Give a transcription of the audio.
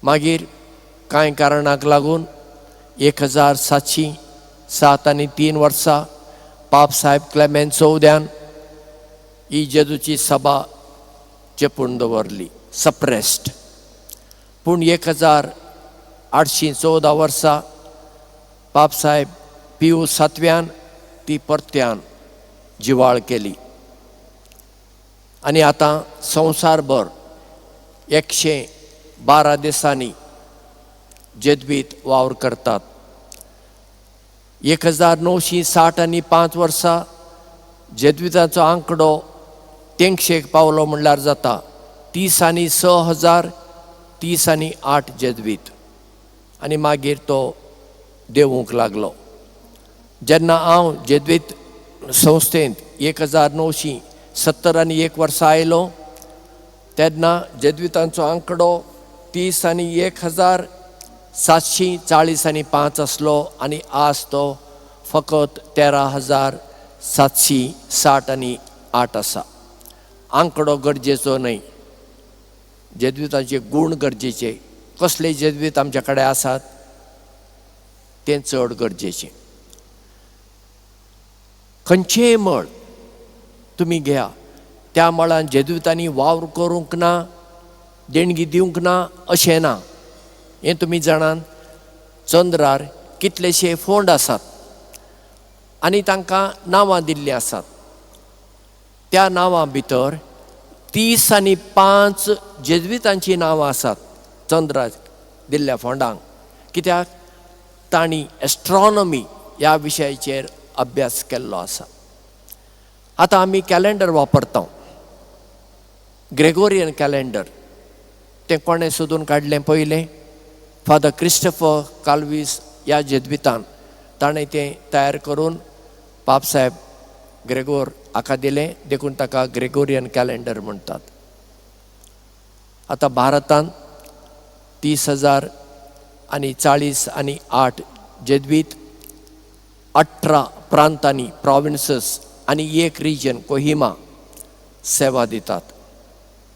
मागीर कांय कारणाक लागून 1707 आनी 3 वर्सा पाप साहेब क्लेमेन चवद्यान ही जेजूची सभा चेपून दवरली, सप्रेस्ड. पूण 1814 वर्सा पाप साहेब पियू सातव्यान ती परत्यान जिवाळ केली आनी आतां संवसारभर 112 देशांनी जेजवीत वावर करतात. 1960 आनी 5 वर्सा जेजवितांचो आंकडो तेंगशेक पावलो म्हणल्यार जाता, 36,030 आनी 8 जेजवीत. आनी मागीर तो देंवूंक लागलो. जेन्ना हांव जेजवीत संस्थेंत 1970 आनी 1 वर्सा आयलो तेन्ना जेजवितांचो आंकडो 31,740 आनी 5 आसलो आनी आज तो फकत 13,760 आनी 8 आसा. आंकडो गरजेचो न्हय, जेजवितांचे गूण गरजेचे. कसले जेजवीत आमच्या कडेन आसात तें चड गरजेचें. खंयचेंय मळ तुमी घेया, त्या मळान जेजवितांनी वावर करूंक ना, देणगी दिवंक ना अशें ना. हें तुमी जाणात, चंद्रार कितलेशे फोंड आसात आनी तांकां नांवां दिल्लीं आसात. त्या नांवां भितर 30 आनी 5 जेजवितांचीं नांवां आसात चंद्रार दिल्ल्या फोंडांक. कित्याक तांणी एस्ट्रॉनॉमी ह्या विशयाचेर अभ्यास केल्लो आसा. आतां आमी कॅलेंडर वापरता, ग्रेगोरियन कॅलेंडर. तें कोणें सोदून काडलें पयलें? फादर क्रिस्टफर काल्वीस ह्या जेजवितान. ताणें तें तयार करून पापसाहेब ग्रेगोर हाका दिलें, देखून ताका ग्रेगोरियन कॅलेंडर म्हणटात. आतां भारतांत 30,000 आनी 40 आनी 8 जेजवीत 18 प्रांतांनी, प्रॉविन्सीस आनी 1 रिजन कोहिमा सेवा दितात.